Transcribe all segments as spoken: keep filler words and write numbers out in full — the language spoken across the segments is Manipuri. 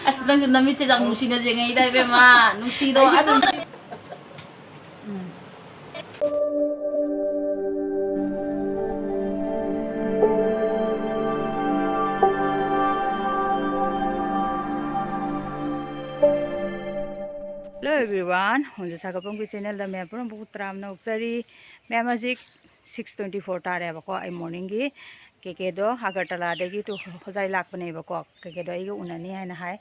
ꯑꯁ, ꯅꯪꯁꯨ ꯅꯃꯤꯠꯁꯦ ꯌꯥꯝ ꯅꯨꯡꯁꯤꯅ ꯌꯦꯡꯉꯛꯏꯗ, ꯏꯕꯦꯝꯃ꯫ ꯅꯨꯡꯁꯤꯗꯣ ꯑꯗꯨꯝ꯫ ꯎꯝ꯫ Hello everyone, ꯍꯣꯟꯖ ꯁꯥꯒꯠꯄꯝꯒꯤ channelꯗ ꯃꯌꯥꯝ ꯄꯨꯝꯅꯃꯛꯄꯨ ꯇꯔꯥꯝꯅ ꯑꯣꯛꯆꯔꯤ꯫ ꯃꯌꯥꯝ, ꯍꯧꯖꯤꯛ six twenty four ꯇꯥꯔꯦꯕꯀꯣ꯫ ꯑꯩ morningꯒꯤ ꯀꯦꯀꯦꯗꯣ ꯑꯒꯔꯇꯂꯥꯗꯒꯤ ꯇꯨ ꯍꯣꯖꯥꯏ ꯂꯥꯛꯄꯅꯦꯕꯀꯣ꯫ ꯀꯦꯀꯦꯗꯣ ꯑꯩꯒ ꯎꯅꯅꯤ ꯍꯥꯏꯅ ꯍꯥꯏ꯫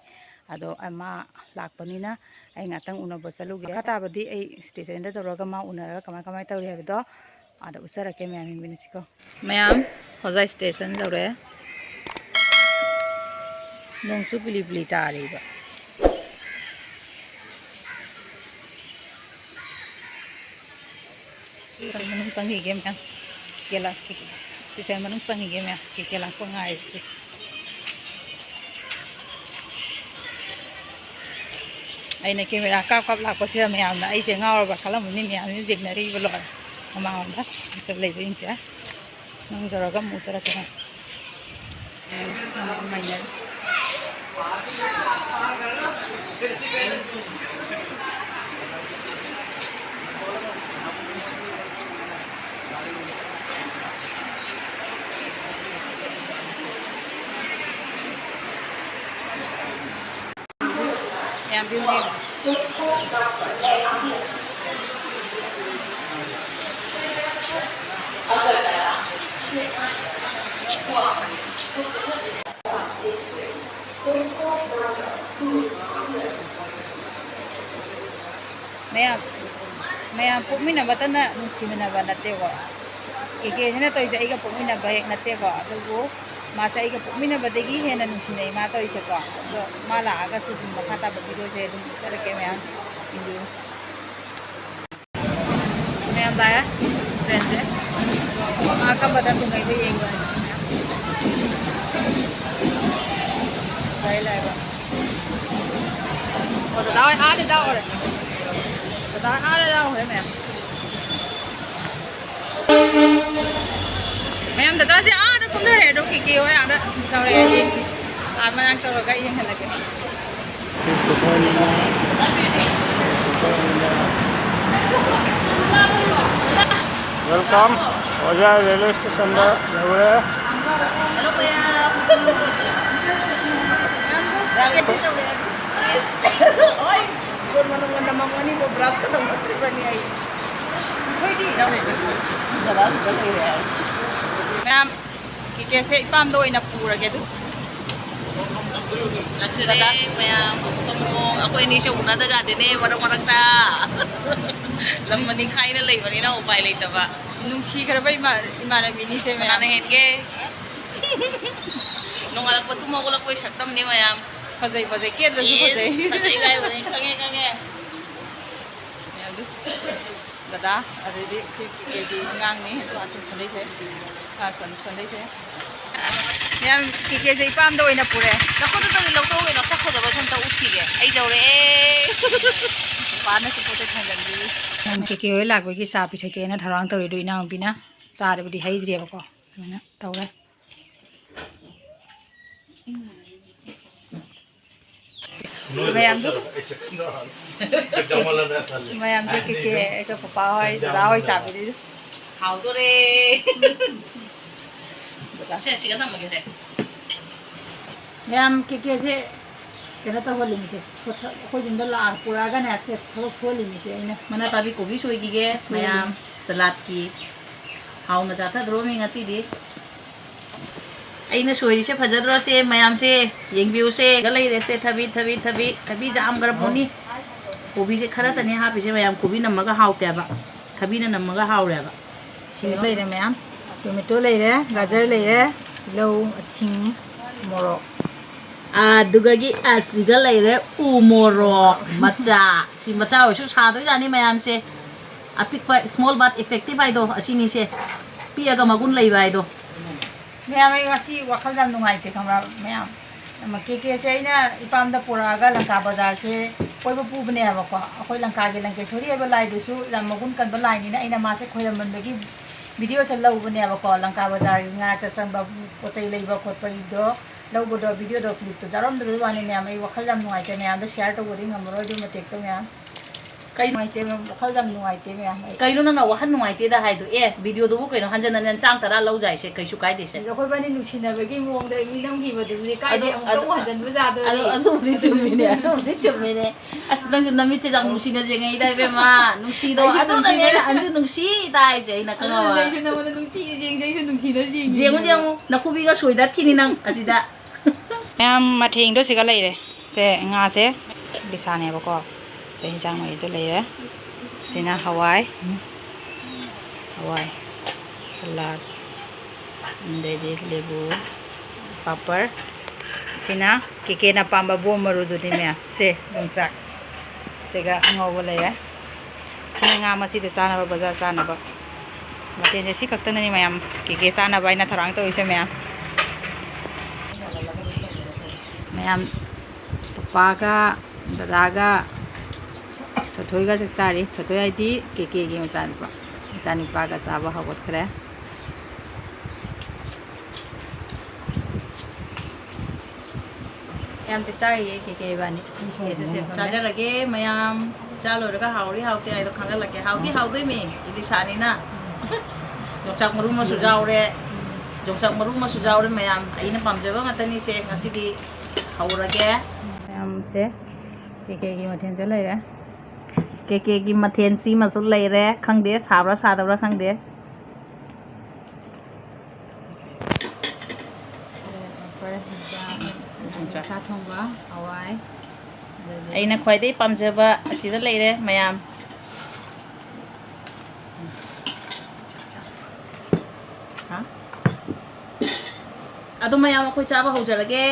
ꯑꯗꯣ ꯑ, ꯃꯥ ꯂꯥꯛꯄꯅꯤꯅ ꯑꯩ ꯉꯥꯛꯇꯪ ꯎꯅꯕ ꯆꯠꯂꯨꯒꯦ꯫ ꯃꯈꯥ ꯇꯥꯕꯗꯤ ꯑꯩ stationꯗ ꯇꯧꯔꯒ ꯃꯥ ꯎꯅꯔꯒ ꯀꯃꯥꯏ ꯀꯃꯥꯏ ꯇꯧꯔꯤ ꯍꯥꯏꯕꯗꯣ ꯑꯥꯗ ꯎꯠꯆꯔꯛꯀꯦ꯫ ꯃꯌꯥꯝ ꯌꯦꯡꯃꯤꯟꯅꯁꯤꯀꯣ꯫ ꯃꯌꯥꯝ, ꯍꯣꯖꯥꯏ station ꯌꯧꯔꯦ꯫ ꯅꯣꯡꯁꯨ ꯄꯤꯂꯤ ꯄꯤꯂꯤ ꯇꯥꯔꯤꯕ꯫ ꯃꯅꯨꯡ ꯆꯪꯈꯤꯒꯦ ꯃꯌꯥꯝ꯫ ꯀꯦꯂꯥ-, station ꯃꯅꯨꯡ ꯆꯪꯈꯤꯒꯦ ꯃꯌꯥꯝ꯫ ꯀꯦꯀꯦ ꯂꯥꯛꯄ ꯉꯥꯏꯔꯤꯁꯤ꯫ ꯑꯩꯅ camera ꯀꯥꯞ ꯀꯥꯞ ꯂꯥꯛꯄꯁꯤꯗ ꯃꯌꯥꯝꯅ ꯑꯩꯁꯦ ꯉꯥꯎꯔꯕ ꯈꯜꯂꯝꯃꯅꯤ꯫ ꯃꯌꯥꯝꯁꯤꯅ ꯌꯦꯡꯅꯔꯤꯕ ꯂꯣꯏꯔꯦ꯫ ꯃꯃꯥꯡꯂꯣꯝꯗ ꯂꯩꯕꯁꯤꯡꯁꯦ꯫ ꯅꯪ ꯌꯧꯔꯒ ꯑꯃꯨꯛ ꯆꯠꯂꯛꯀꯦ꯫ ꯌꯥꯝ ꯄꯤꯛꯅ ꯌꯦꯡꯉꯨ꯫ ꯃꯌꯥꯝ, ꯃꯌꯥꯝ ꯄꯣꯛꯃꯤꯟꯅꯕꯇꯅ ꯅꯨꯡꯁꯤꯃꯤꯟꯅꯕ ꯅꯠꯇꯦꯀꯣ꯫ ꯀꯦꯀꯦꯁꯤꯅ ꯇꯧꯔꯤꯁꯦ ꯑꯩꯒ ꯄꯣꯛꯃꯤꯟꯅꯕ ꯍꯦꯛ ꯅꯠꯇꯦꯀꯣ, ꯑꯗꯨꯕꯨ ꯃꯥꯁꯦ ꯑꯩꯒ ꯄꯣꯛꯃꯤꯟꯅꯕꯗꯒꯤ ꯍꯦꯟꯅ ꯅꯨꯡꯁꯤꯅꯩ ꯃꯥ ꯇꯧꯔꯤꯁꯦꯀꯣ꯫ ꯑꯗꯣ ꯃꯥ ꯂꯥꯛꯑꯒꯁꯨ ꯑꯗꯨꯝ ꯃꯈꯥ ꯇꯥꯕ videoꯁꯦ ꯑꯗꯨꯝ ꯎꯠꯆꯔꯛꯀꯦ ꯃꯌꯥꯝ꯫ ꯌꯦꯡꯕꯤꯌꯨ꯫ ꯃꯌꯥꯝ ꯂꯥꯛꯑꯦ꯫ Friendꯁꯦ꯫ ꯑꯥ ꯀꯝꯕꯗ ꯇꯣꯡꯉꯩꯗꯣ ꯌꯦꯡꯉꯣ ꯍꯥꯏꯕꯅꯤ ꯃꯌꯥꯝ꯫ ꯂꯥꯛꯑꯦ, ꯂꯥꯛꯑꯦꯕ꯫ ꯑꯣ, ꯗꯗꯥ ꯍꯣꯏ ꯑꯥꯗ ꯂꯥꯛꯍꯧꯔꯦ꯫ ꯗꯗꯥ ꯍꯣꯏ ꯑꯥꯗ ꯂꯥꯛꯍꯧꯔꯦ ꯃꯌꯥꯝ꯫ ꯃꯌꯥꯝ, ꯗꯗꯥꯁꯦ ꯑꯥꯗ ꯀꯨꯝꯊꯔꯦ ꯑꯗꯣ ꯀꯦꯀꯦ ꯍꯣꯏ ꯑꯥꯗ꯫ ꯇꯧꯔꯛꯑꯦ, ꯌꯦꯡꯁꯤ꯫ ꯑꯥ, ꯃꯅꯥꯛ ꯇꯧꯔꯒ ꯌꯦꯡꯍꯜꯂꯒꯦ꯫ Welcome. ꯍꯧꯖꯤꯛ ꯔꯦꯜꯋꯦ ꯁ꯭ꯇꯦꯁꯟꯗ ꯌꯧꯔꯦ꯫ ꯃꯌꯥꯝ, ꯀꯤꯀꯦꯁꯦ ꯏꯄꯥꯝꯗ ꯑꯣꯏꯅ ꯄꯨꯔꯒꯦ ꯑꯗꯨ꯫ ꯂꯥꯛꯆꯔꯦ ꯃꯌꯥꯝ, ꯑꯃꯨꯛ ꯑꯃꯨꯛ ꯑꯩꯈꯣꯏ ꯑꯅꯤꯁꯨ ꯎꯅꯗ ꯌꯥꯗꯦꯅꯦ ꯃꯔꯛ ꯃꯔꯛꯇ꯫ ꯂꯝ ꯑꯅꯤ ꯈꯥꯏꯅ ꯂꯩꯕꯅꯤꯅ ꯎꯄꯥꯏ ꯂꯩꯇꯕ꯫ ꯅꯨꯡꯁꯤꯈ꯭ꯔꯕ ꯏꯃꯥ-, ꯏꯃꯥꯟꯅꯕꯤꯅꯤꯁꯦ ꯃꯌꯥꯝ꯫ ꯀꯅꯥꯅ ꯍꯦꯟꯒꯦ? ꯅꯣꯡꯉꯥꯜꯂꯛꯄ ꯇꯨꯝ ꯍꯧꯒꯠꯂꯛꯄꯩ ꯁꯛꯇꯝꯅꯤ ꯃꯌꯥꯝ꯫ ꯐꯖꯩ, ꯐꯖꯩ, ꯀꯦꯗ꯭ꯔꯁꯨ ꯏꯁ, ꯐꯖꯩ꯫ ꯐꯖꯩ ꯀꯥꯏꯕꯅꯦ, ꯈꯪꯉꯦ, ꯈꯪꯉꯦ꯫ ꯃꯌꯥꯝꯗꯨ꯫ ꯗꯗꯥ, ꯑꯗꯩꯗꯤ ꯁꯤ ꯀꯦꯀꯦꯒꯤ ꯑꯉꯥꯡꯅꯤ, ꯀ꯭ꯂꯥꯁ ꯁꯟꯗꯩꯁꯦ꯫ ꯀ꯭ꯂꯥꯁ ꯋꯥꯟ ꯁꯟꯗꯩꯁꯦ꯫ ꯃꯌꯥꯝ ꯀꯦꯀꯦꯁꯦ ꯏꯄꯥꯝꯗ ꯑꯣꯏꯅ ꯄꯨꯔꯦ꯫ ꯅꯈꯨꯠꯇꯨꯗꯗꯤ ꯂꯧꯊꯣꯛꯎ ꯀꯩꯅꯣ, ꯁꯛ ꯐꯖꯕ ꯁꯣꯝꯇ ꯎꯠꯈꯤꯒꯦ꯫ ꯑꯩ ꯌꯧꯔꯛꯑꯦ꯫ ꯅꯨꯄꯥꯅꯁꯨ ꯄꯣꯠꯁꯦ ꯊꯥꯡꯒꯠꯂꯤ꯫ ꯃꯌꯥꯝ ꯀꯦꯀꯦ ꯍꯣꯏ ꯂꯥꯛꯄꯒꯤ ꯆꯥ ꯄꯤꯊꯛꯀꯦꯅ ꯊꯧꯔꯥꯡ ꯇꯧꯔꯤꯗꯣ ꯏꯅꯥꯎꯅꯨꯄꯤꯅ꯫ ꯆꯥꯔꯕꯨꯗꯤ ꯍꯩꯗ꯭ꯔꯦꯕꯀꯣ꯫ ꯑꯗꯨꯃꯥꯏꯅ ꯇꯧꯔꯦ꯫ ꯃꯌꯥꯝꯗꯨ, ꯃꯌꯥꯝꯗꯨ ꯀꯦꯀꯦ, ꯑꯩꯈꯣꯏ ꯄꯄꯥ ꯍꯣꯏ, ꯗꯗꯥ ꯍꯣꯏ ꯆꯥꯕꯤꯔꯤꯗꯨ꯫ ꯍꯥꯎꯗꯣꯔꯦ꯫ ꯁꯦ, ꯁꯤꯒ ꯊꯝꯃꯒꯦꯁꯦ꯫ ꯃꯌꯥꯝ ꯀꯦꯀꯦꯁꯦ ꯀꯩꯅꯣ ꯇꯧꯍꯜꯂꯤꯅꯤꯁꯦ, ꯁꯣꯠꯊ-, ꯑꯩꯈꯣꯏ ꯌꯨꯝꯗ ꯂꯥꯛꯑ ꯄꯨꯔꯛꯑꯒꯅꯦ, ꯁꯦ ꯊꯕꯛ ꯁꯨꯍꯜꯂꯤꯅꯤꯁꯦ ꯑꯩꯅ꯫ ꯃꯅꯥ ꯄꯥꯕꯤ ꯀꯣꯕꯤ ꯁꯣꯏꯈꯤꯒꯦ, ꯃꯌꯥꯝ ꯁꯂꯥꯠꯀꯤ꯫ ꯍꯥꯎꯅ ꯆꯥꯊꯗ꯭ꯔꯣꯃꯤ ꯉꯁꯤꯗꯤ꯫ ꯑꯩꯅ ꯁꯣꯏꯔꯤꯁꯦ ꯐꯖꯗ꯭ꯔꯣ? ꯁꯦ ꯃꯌꯥꯝꯁꯦ ꯌꯦꯡꯕꯤꯌꯨꯁꯦ꯫ ꯂꯩꯔꯦꯁꯦ ꯊꯕꯤ, ꯊꯕꯤ, ꯊꯕꯤ, ꯊꯕꯤ ꯌꯥꯝꯈ꯭ꯔ ꯄꯣꯠꯅꯤ꯫ ꯀꯣꯕꯤꯁꯦ ꯈꯔꯇꯅꯦ ꯍꯥꯞꯄꯤꯁꯦ ꯃꯌꯥꯝ, ꯀꯣꯕꯤ ꯅꯝꯃꯒ ꯍꯥꯎꯇꯦꯕ, ꯊꯕꯤꯅ ꯅꯝꯃꯒ ꯍꯥꯎꯔꯦꯕ꯫ ꯁꯤꯡ ꯂꯩꯔꯦ ꯃꯌꯥꯝ, ꯇꯣꯃꯦꯇꯣ ꯂꯩꯔꯦ, ꯒꯥꯖꯔ ꯂꯩꯔꯦ, ꯇꯤꯜꯍꯧ, ꯁꯤꯡ, ꯃꯣꯔꯣꯛ꯫ ꯑꯗꯨꯒꯒꯤ ꯑꯁꯤꯒ ꯂꯩꯔꯦ ꯎ ꯃꯣꯔꯣꯛ ꯃꯆꯥ꯫ ꯁꯤ ꯃꯆꯥ ꯑꯣꯏꯔꯁꯨ ꯁꯥꯗꯣꯏꯖꯥꯅꯤ ꯃꯌꯥꯝꯁꯦ꯫ ꯑꯄꯤꯛꯄ, small but effective ꯍꯥꯏꯗꯣ ꯑꯁꯤꯅꯤꯁꯦ꯫ ꯄꯤꯛꯑꯒ ꯃꯒꯨꯟ ꯂꯩꯕ ꯍꯥꯏꯗꯣ꯫ ꯃꯌꯥꯝ, ꯑꯩ ꯉꯁꯤ ꯋꯥꯈꯜ ꯌꯥꯝ ꯅꯨꯡꯉꯥꯏꯇꯦ, ꯈꯪꯕ꯭ꯔꯥ? ꯃꯌꯥꯝ, ꯀꯦꯀꯦꯁꯦ ꯑꯩꯅ ꯏꯄꯥꯝꯗ ꯄꯨꯔꯛꯑꯒ ꯂꯪꯀꯥ ꯕꯖꯥꯔꯁꯦ ꯀꯣꯏꯕ ꯄꯨꯕꯅꯦꯕꯀꯣ꯫ ꯑꯩꯈꯣꯏ ꯂꯪꯀꯥꯒꯤ ꯂꯪꯀꯦꯁꯣꯔꯤ ꯍꯥꯏꯕ ꯂꯥꯏꯗꯨꯁꯨ ꯌꯥꯝ ꯃꯒꯨꯟ ꯀꯟꯕ ꯂꯥꯏꯅꯤꯅ ꯑꯩꯅ ꯃꯥꯁꯦ ꯈꯣꯏꯔꯝꯃꯟꯕꯒꯤ ꯚꯤꯗꯤꯑꯣꯁꯦ ꯂꯧꯕꯅꯦꯕꯀꯣ, ꯂꯪꯀꯥ ꯕꯖꯥꯔꯒꯤ ꯉꯥꯔꯛꯇ ꯆꯪꯕ ꯄꯣꯠ ꯆꯩ ꯂꯩꯕ ꯈꯣꯠꯄꯒꯤꯗꯣ, ꯂꯧꯕꯗꯣ ꯚꯤꯗꯤꯑꯣꯗꯣ ꯀ꯭ꯂꯤꯞꯇꯣ ꯆꯥꯔꯝꯗ꯭ꯔꯕ ꯋꯥꯅꯤ ꯃꯌꯥꯝ꯫ ꯑꯩ ꯋꯥꯈꯜ ꯌꯥꯝ ꯅꯨꯡꯉꯥꯏꯇꯦ, ꯃꯌꯥꯝꯗ ꯁꯤꯌꯥꯔ ꯇꯧꯕꯗꯤ ꯉꯝꯃꯔꯣꯏ ꯑꯗꯨ ꯃꯇꯦꯛꯇꯣ ꯃꯌꯥꯝ꯫ ꯀꯩ ꯅꯨꯡꯉꯥꯏꯇꯦ ꯃꯌꯥꯝ, ꯋꯥꯈꯜ ꯌꯥꯝ ꯅꯨꯡꯉꯥꯏꯇꯦ ꯃꯌꯥꯝ ꯑꯩ꯫ ꯀꯩꯅꯣ ꯅꯪꯅ ꯋꯥꯈꯜ ꯅꯨꯡꯉꯥꯏꯇꯦꯗ ꯍꯥꯏꯗꯣ? ꯑꯦ, ꯚꯤꯗꯤꯑꯣꯗꯨꯕꯨ ꯀꯩꯅꯣ, ꯍꯟꯖꯟ ꯍꯟꯖꯟ ꯆꯥꯝ ꯇꯔꯥ ꯂꯧꯖꯥꯏꯁꯦ ꯀꯩꯁꯨ ꯀꯥꯏꯗꯦꯁꯦ꯫ ꯑꯗꯣ ꯑꯩꯈꯣꯏꯕꯥꯅꯤ ꯅꯨꯡꯁꯤꯅꯕꯒꯤ ꯃꯑꯣꯡꯗ ꯑꯩ ꯃꯤ ꯅꯝꯈꯤꯕꯗꯨꯗꯤ ꯀꯥꯏꯗꯦ, ꯑꯗꯨ, ꯑꯃꯨꯛꯇ ꯑꯗꯨ, ꯍꯟꯖꯟꯕ ꯌꯥꯗꯣꯔꯤ꯫ ꯑꯗꯨ, ꯑꯗꯨꯕꯨꯗꯤ ꯆꯨꯝꯃꯤꯅꯦ, ꯑꯗꯨꯕꯨꯗꯤ ꯆꯨꯝꯃꯤꯅꯦ꯫ ꯑꯁ, ꯅꯪꯁꯨ ꯅꯃꯤꯠꯁꯦ ꯌꯥꯝ ꯅꯨꯡꯁꯤꯅ ꯌꯦꯡꯉꯛꯏꯗ, ꯏꯕꯦꯝꯃ꯫ ꯅꯨꯡꯁꯤꯗꯣ, ꯑꯩꯁꯨ ꯑꯗꯨꯅꯅꯦ ꯅꯨꯡꯁꯤꯗ꯫ ꯑꯩꯅ ꯑꯟꯖꯨ ꯅꯨꯡꯁꯤ ꯇꯥꯏꯁꯦ ꯑꯩꯅ ꯑꯗꯨꯅꯅꯦ ꯈꯪꯉꯕ? ꯑꯩꯁꯨ ꯅꯪꯉꯣꯟꯗ ꯅꯨꯡꯁꯤꯅ ꯌꯦꯡꯖꯩꯁꯨ ꯅꯨꯡꯁꯤꯅ ꯌꯦꯡꯉꯤꯅꯦꯕ꯫ ꯌꯦꯡꯉꯨ, ꯌꯦꯡꯉꯨ, ꯅꯈꯨꯕꯤꯒ ꯁꯣꯏꯗꯠꯈꯤꯅꯤ ꯅꯪ ꯑꯁꯤꯗ꯫ ꯃꯌꯥꯝ, ꯃꯊꯦꯜꯗꯣ ꯁꯤꯒ ꯂꯩꯔꯦ꯫ ꯁꯦ ꯉꯥꯁꯦ, ꯂꯤꯁꯥꯅꯦꯕꯀꯣ꯫ ꯁꯦ ꯍꯤꯟꯖꯥꯡ ꯃꯍꯤꯗꯣ ꯂꯩꯔꯦ꯫ ꯁꯤꯅ ꯍꯋꯥꯏ, ꯍꯋꯥꯏ, ꯁꯂꯥꯗ, ꯑꯗꯩꯗꯤ ꯂꯦꯕꯨ, ꯄꯥꯄꯔ꯫ ꯁꯤꯅ ꯀꯦꯀꯦꯅ ꯄꯥꯝꯕ ꯕꯣꯝ ꯃꯔꯨꯗꯨꯅꯤ ꯃꯌꯥꯝ꯫ ꯁꯦ ꯌꯣꯡꯆꯥꯛ꯫ ꯁꯤꯒ ꯑꯉꯧꯕ ꯂꯩꯔꯦ꯫ ꯁꯤꯅ ꯉꯥ ꯃꯆꯤꯗ ꯆꯥꯅꯕ, ꯕꯖꯥꯔ ꯆꯥꯅꯕ꯫ ꯃꯊꯦꯜꯁꯦ ꯁꯤ ꯈꯛꯇꯅꯅꯤ ꯃꯌꯥꯝ, ꯀꯦꯀꯦ ꯆꯥꯅꯕ ꯍꯥꯏꯅ ꯊꯧꯔꯥꯡ ꯇꯧꯔꯤꯁꯦ ꯃꯌꯥꯝ꯫ ꯃꯌꯥꯝ, ꯄꯄꯥꯒ ꯗꯗꯥꯒ ꯊꯣꯏꯊꯣꯏꯒ ꯆꯥꯛ ꯆꯥꯔꯤ꯫ ꯊꯣꯏꯊꯣꯏ ꯍꯥꯏꯗꯤ ꯀꯦꯀꯦꯒꯤ ꯃꯆꯥꯅꯨꯄꯥ, ꯃꯆꯥꯅꯨꯄꯥꯒ ꯆꯥꯕ ꯍꯧꯒꯠꯈ꯭ꯔꯦ꯫ ꯌꯥꯝ ꯆꯥꯛ ꯆꯥꯔꯤꯌꯦ ꯀꯦꯀꯦ ꯏꯕꯥꯅꯤ꯫ ꯀꯦꯀꯦꯁꯨ ꯁꯦꯝꯃꯝꯃꯦ꯫ ꯆꯥꯖꯔꯒꯦ ꯃꯌꯥꯝ꯫ ꯆꯥ ꯂꯣꯏꯔꯒ ꯍꯥꯎꯔꯤ ꯍꯥꯎꯇꯦ ꯍꯥꯏꯗꯣ ꯈꯪꯍꯜꯂꯛꯀꯦ꯫ ꯍꯥꯎꯗꯤ ꯍꯥꯎꯗꯣꯏꯃꯤ, ꯏꯂꯤꯁꯥꯅꯤꯅ꯫ ꯌꯣꯡꯆꯥꯛ ꯃꯔꯨ ꯑꯃꯁꯨ ꯌꯥꯎꯔꯦ꯫ ꯌꯣꯡꯆꯥꯛ ꯃꯔꯨ ꯑꯃꯁꯨ ꯌꯥꯎꯔꯦ ꯃꯌꯥꯝ꯫ ꯑꯩꯅ ꯄꯥꯝꯖꯕ ꯉꯥꯛꯇꯅꯤꯁꯦ꯫ ꯉꯁꯤꯗꯤ ꯍꯧꯔꯒꯦ꯫ ꯃꯌꯥꯝꯁꯦ ꯀꯦꯀꯦꯒꯤ ꯃꯊꯦꯜꯁꯦ ꯂꯩꯔꯦ꯫ ꯀꯦꯀꯦꯒꯤ ꯃꯊꯦꯜ ꯁꯤꯃꯁꯨ ꯂꯩꯔꯦ꯫ ꯈꯪꯗꯦ ꯁꯥꯕ꯭ꯔꯥ ꯁꯥꯗꯕ꯭ꯔꯥ ꯈꯪꯗꯦ꯫ ꯌꯣꯡꯆꯥꯛ꯫ ꯁꯥ ꯊꯣꯡꯕ, ꯍꯋꯥꯏ, ꯑꯗꯒꯤ ꯑꯩꯅ ꯈ꯭ꯋꯥꯏꯗꯒꯤ ꯄꯥꯝꯖꯕ ꯑꯁꯤꯗ ꯂꯩꯔꯦ ꯃꯌꯥꯝ꯫ ꯍꯥ? ꯑꯗꯣ ꯃꯌꯥꯝ ꯑꯩꯈꯣꯏ ꯆꯥꯕ ꯍꯧꯖꯔꯒꯦ꯫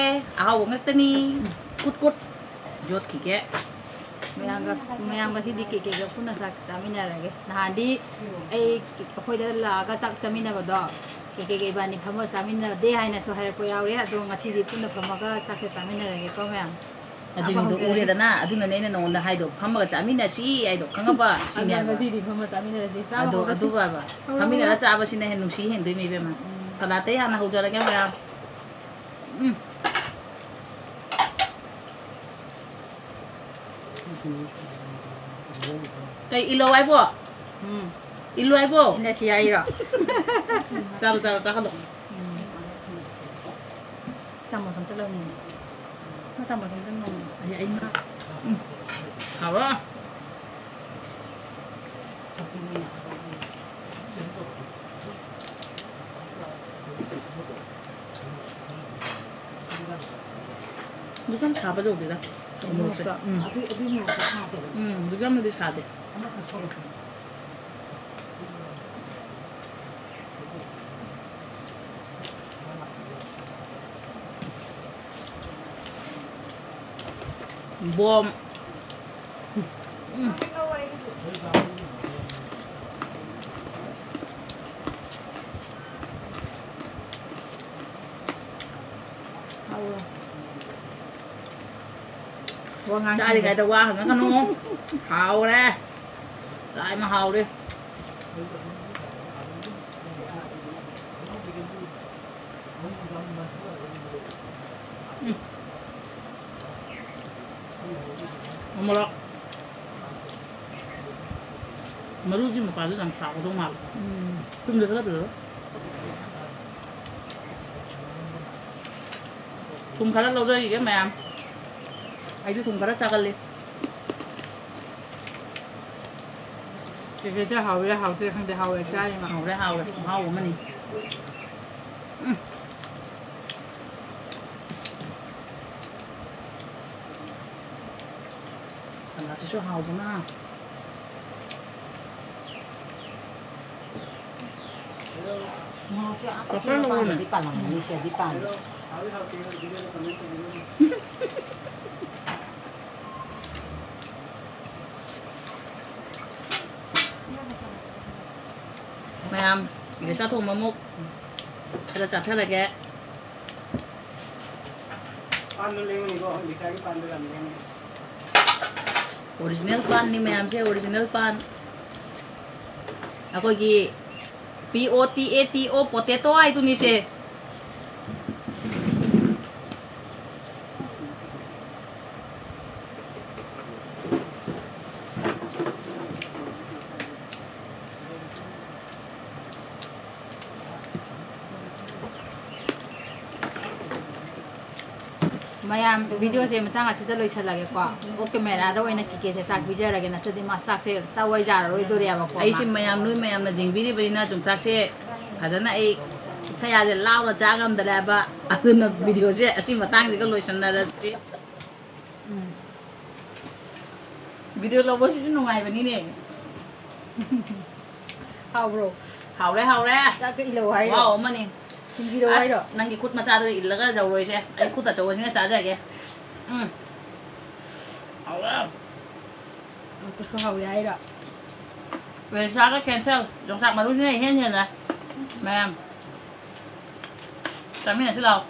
ꯑꯍꯥꯎꯕ ꯉꯥꯛꯇꯅꯤ꯫ ꯀꯨꯠ ꯀꯨꯠ ꯌꯣꯠꯈꯤꯒꯦ꯫ ꯃꯌꯥꯝꯒ, ꯃꯌꯥꯝꯒ ꯁꯤꯗꯤ ꯀꯦꯀꯦꯒ ꯄꯨꯟꯅ ꯆꯥꯛ ꯆꯥꯃꯤꯟꯅꯔꯒꯦ꯫ ꯅꯍꯥꯟꯗꯤ ꯑꯩ ꯑꯩꯈꯣꯏꯗ ꯂꯥꯛꯑꯒ ꯆꯥꯛ ꯆꯥꯃꯤꯟꯅꯕꯗꯣ ꯀꯦꯀꯦꯒ ꯏꯕꯥꯅꯤ ꯐꯝꯃ ꯆꯥꯃꯤꯟꯅꯗꯦ ꯍꯥꯏꯅꯁꯨ ꯍꯥꯏꯔꯛꯄ ꯌꯥꯎꯔꯦ꯫ ꯑꯗꯣ ꯉꯁꯤꯗꯤ ꯄꯨꯟꯅ ꯐꯝꯃꯒ ꯆꯥꯛꯁꯦ ꯆꯥꯃꯤꯟꯅꯔꯒꯦꯀꯣ ꯃꯌꯥꯝ꯫ ꯑꯗꯨꯒꯤꯗꯣ ꯎꯔꯦꯗꯅ, ꯑꯗꯨꯅꯅꯦ ꯑꯩꯅ ꯅꯉꯣꯟꯗ ꯍꯥꯏꯗꯣ, "ꯐꯝꯃꯒ ꯆꯥꯃꯤꯟꯅꯁꯤ" ꯍꯥꯏꯗꯣ, ꯈꯪꯉꯕ? ꯑꯗꯣ ꯁꯤꯅꯦꯕ꯫ ꯉꯁꯤꯗꯤ ꯐꯝꯃ ꯆꯥꯃꯤꯟꯅꯔꯁꯤ, ꯆꯥꯕ ꯑꯗꯣ, ꯍꯧꯔꯁꯤ꯫ ꯑꯗꯨ ꯍꯥꯏꯕ, ꯍꯣꯏ, ꯍꯣꯏ, ꯐꯝꯃꯤꯟꯅꯔ ꯍꯣꯏ꯫ ꯆꯥꯕꯁꯤꯅ ꯍꯦꯟꯅ ꯅꯨꯡꯁꯤ ꯍꯦꯟꯗꯣꯏꯅꯦ, ꯏꯕꯦꯝꯃ꯫ ꯎꯝ꯫ ꯁꯂꯥꯠꯇꯩ ꯍꯥꯟꯅ ꯍꯧꯖꯔꯒꯦ, ꯃꯌꯥꯝ꯫ ꯎꯝ꯫ ꯀꯩ ꯏꯜꯂꯣ ꯍꯥꯏꯕꯣ? ꯎꯝ꯫ ꯏꯜꯂꯣ ꯍꯥꯏꯕꯣ? ꯏꯟꯅꯁꯤ ꯍꯥꯏꯔꯣ? ꯆꯥꯔꯣ, ꯆꯥꯔꯣ, ꯆꯥꯍꯜꯂꯣ꯫ ꯎꯝ꯫ ꯆꯥꯃꯁ ꯑꯝꯇ ꯂꯧꯅꯤꯡꯉꯤ꯫ ꯃꯥ ꯆꯥꯃꯁ ꯑꯝꯇ ꯂꯧꯅꯤꯡꯉꯤ꯫ ꯑꯩ, ꯑꯩ ꯃꯥ-, ꯎꯝ꯫ ꯍꯥꯎꯔꯣ? ꯍꯧꯖꯤꯛ ꯌꯥꯝ ꯁꯥꯕ ꯌꯧꯗꯦꯗ꯫ ꯎꯃꯣꯔꯣꯛꯁꯦ꯫ ꯎꯝ꯫ ꯑꯗꯨ, ꯑꯗꯨꯒꯤ ꯃꯣꯔꯣꯛꯇꯣ ꯁꯥꯗꯕꯅꯤ꯫ ꯎꯝ, ꯍꯧꯖꯤꯛ ꯌꯥꯝꯅꯗꯤ ꯁꯥꯗꯦ꯫ ꯑꯃꯈꯛ ꯊꯣꯛꯂꯛꯄꯅꯤ꯫ ꯕꯣꯝ꯫ ꯎꯝ꯫ ꯍꯥꯎꯔꯣ꯫ ꯋꯥ ꯉꯥꯡ ꯆꯥꯔꯤꯉꯩꯗ ꯋꯥ ꯍꯪꯉꯛꯀꯅꯨ꯫ ꯍꯥꯎꯔꯦ꯫ ꯇꯥꯏꯃ ꯍꯥꯎꯔꯦ꯫ ꯎꯝ꯫ ꯎꯃꯣꯔꯣꯛ꯫ ꯃꯔꯨꯒꯤ ꯃꯄꯥꯗꯨ ꯌꯥꯝ ꯁꯥꯒꯗꯧ ꯃꯥꯜꯂꯦ꯫ ꯎꯝ꯫ ꯊꯨꯝꯗ ꯈꯔ ꯄꯤꯔꯛꯑꯣ꯫ ꯊꯨꯝ ꯈꯔ ꯂꯧꯖꯈꯤꯒꯦ ꯃꯌꯥꯝ꯫ ꯑꯩꯁꯨ ꯊꯨꯝ ꯈꯔ ꯆꯥꯒꯜꯂꯤ꯫ ꯀꯦꯐꯦꯗ ꯍꯥꯎꯋꯤꯔꯥ ꯍꯥꯎꯇ꯭ꯔꯤꯔꯥ ꯈꯪꯗꯦ, ꯍꯥꯎꯋꯦ ꯆꯥꯔꯤꯃ꯫ ꯍꯥꯎꯔꯦ, ꯍꯥꯎꯔꯦ꯫ ꯃꯍꯥꯎ ꯑꯃꯅꯤ꯫ ꯎꯝ꯫ ꯁꯂꯥꯠꯁꯤꯁꯨ ꯍꯥꯎꯕꯅ꯫ ꯃꯣꯔꯣꯛꯁꯦ ꯑꯥ ꯄꯥꯐꯔ ꯂꯧꯔꯣꯅꯦ꯫ ꯃꯄꯥꯟꯗꯗꯤ ꯄꯥꯜꯂꯝꯒꯅꯤ, ꯁꯤꯗꯗꯤ ꯄꯥꯟꯗꯦ꯫ ꯃꯌꯥꯝ, ꯏꯂꯤꯁꯥ ꯊꯣꯡꯕ ꯑꯃꯨꯛ ꯈꯔ ꯆꯥꯊꯔꯒꯦ꯫ ꯄꯥꯟꯗꯣ ꯂꯦꯡꯉꯨꯅꯤꯀꯣ, ꯍꯧꯖꯤꯛꯀꯥꯟꯒꯤ ꯄꯥꯟꯗꯣ ꯌꯥꯝ ꯂꯦꯡꯉꯨꯅꯤ꯫ Original ꯄꯥꯟꯅꯤ ꯃꯌꯥꯝꯁꯦ, original ꯄꯥꯟ꯫ ꯑꯩꯈꯣꯏꯒꯤ P O T A T O potato ꯍꯥꯏꯗꯨꯅꯤꯁꯦ꯫ ꯃꯌꯥꯝ, video ꯁꯦ ꯃꯇꯥꯡ ꯑꯁꯤꯗ ꯂꯣꯏꯁꯤꯜꯂꯒꯦꯀꯣ꯫ ꯑꯣꯛ camera ꯗ ꯑꯣꯏꯅ ꯀꯦꯀꯦꯁꯦ ꯆꯥꯛ ꯄꯤꯖꯔꯒꯦꯅꯀꯣ꯫ ꯅꯠꯇ꯭ꯔꯗꯤ ꯃꯥ ꯆꯥꯛꯁꯦ ꯆꯥꯎ ꯌꯥꯔꯔꯣꯏꯗꯣꯔꯦꯕꯀꯣ꯫ ꯑꯩꯁꯦ ꯃꯌꯥꯝ, ꯅꯣꯏ ꯃꯌꯥꯝꯅ ꯌꯦꯡꯕꯤꯔꯤꯕꯅꯤꯅ ꯆꯨꯝꯆꯥꯛꯁꯦ ꯐꯖꯅ ꯑꯩ ꯈꯌꯥꯁꯦ ꯂꯥꯎꯅ ꯆꯥ ꯉꯝꯗꯔꯦꯕ꯫ ꯑꯗꯨꯅ video ꯁꯦ ꯑꯁꯤ ꯃꯇꯥꯡꯁꯤꯒ ꯂꯣꯏꯁꯤꯟꯅꯔꯁꯤ꯫ ꯎꯝ꯫ Video ꯂꯧꯕꯁꯤꯁꯨ ꯅꯨꯡꯉꯥꯏꯕꯅꯤꯅꯦ꯫ ꯍꯥꯎꯕ꯭ꯔꯣ? ꯍꯥꯎꯔꯦ, ꯍꯥꯎꯔꯦ꯫ ꯆꯥꯛꯀ ꯏꯜꯂꯛꯑꯣ ꯍꯥꯏꯔꯣ? ꯈꯨꯍꯥꯎ ꯑꯃꯅꯤ꯫ ꯊꯤꯟꯕꯤꯔꯛꯑꯣ ꯍꯥꯏꯔꯣ? ꯑꯁ, ꯅꯪꯒꯤ ꯈꯨꯠ ꯃꯆꯥꯗꯣ ꯏꯜꯂꯒ ꯌꯧꯔꯣꯏꯁꯦ꯫ ꯑꯩ ꯈꯨꯠ ꯑꯆꯧꯕꯁꯤꯅ ꯆꯥꯖꯒꯦ꯫ ꯎꯝ꯫ ꯍꯥꯎꯔꯦ꯫ ꯑꯗꯨꯁꯨ ꯍꯥꯎꯔꯦ ꯍꯥꯏꯔꯣ? ꯄꯩꯁꯥꯒ cancel꯫ ꯌꯣꯡꯆꯥꯛ ꯃꯔꯨꯁꯤꯅ ꯏꯍꯦꯟ ꯍꯦꯜꯂꯦ꯫ ꯃꯌꯥꯝ꯫ ꯆꯥꯃꯤꯟꯅꯁꯤ ꯂꯥꯛꯑꯣ꯫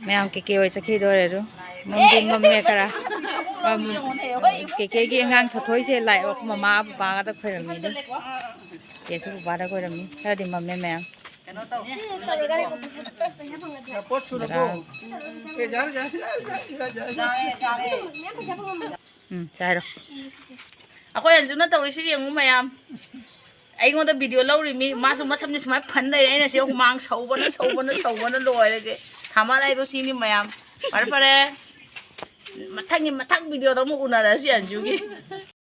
ꯃꯌꯥꯝ ꯀꯦꯀꯦ ꯍꯣꯏ ꯆꯠꯈꯤꯗꯣꯔꯦ ꯑꯗꯨ꯫ ꯃꯝꯗꯤ ꯃꯝꯃꯦ ꯈꯔ꯫ ꯃꯝ-, ꯀꯦꯀꯦꯒꯤ ꯑꯉꯥꯡ ꯊꯣꯊꯣꯏꯁꯦ ꯂꯥꯛꯑꯦ, ꯃꯃꯥ ꯕꯕꯥꯒꯗ ꯈꯣꯏꯔꯝꯃꯤ ꯑꯗꯨ꯫ ꯀꯦꯁꯨ ꯕꯕꯥꯗ ꯈꯣꯏꯔꯝꯃꯤ꯫ ꯈꯔꯗꯤ ꯃꯝꯃꯦ ꯃꯌꯥꯝ꯫ ꯄꯣꯠ ꯁꯨꯔꯕꯣ? ꯕꯔꯥ꯫ ꯑꯦ, ꯌꯥꯔꯦ, ꯌꯥꯔꯦ, ꯌꯥꯔꯦ, ꯌꯥꯔꯦ, ꯌꯥꯔꯦ꯫ ꯎꯝ, ꯆꯥꯏꯔꯣ꯫ ꯑꯩꯈꯣꯏ ꯑꯟꯖꯨꯅ ꯇꯧꯔꯤꯁꯤ ꯌꯦꯡꯉꯨ ꯃꯌꯥꯝ꯫ ꯑꯩꯉꯣꯟꯗ video ꯂꯧꯔꯤꯃꯤ, ꯃꯥꯁꯨ ꯃꯁꯝꯁꯦ ꯁꯨꯃꯥꯏꯅ ꯐꯟ ꯂꯩꯔꯦ꯫ ꯑꯩꯅ ꯁꯤ ꯍꯨꯃꯥꯡ ꯁꯧꯕꯅ, ꯁꯧꯕꯅ, ꯁꯧꯕꯅ ꯂꯣꯏꯔꯦ ꯁꯦ꯫ ꯁꯥꯃꯟ ꯍꯥꯏꯗꯣ ꯁꯤꯅꯤ ꯃꯌꯥꯝ꯫ ꯐꯔꯦ, ꯐꯔꯦ꯫ ꯃꯊꯪꯒꯤ, ꯃꯊꯪ video ꯗ ꯑꯃꯨꯛ ꯎꯅꯔꯁꯤ ꯑꯟꯖꯨꯒꯤ꯫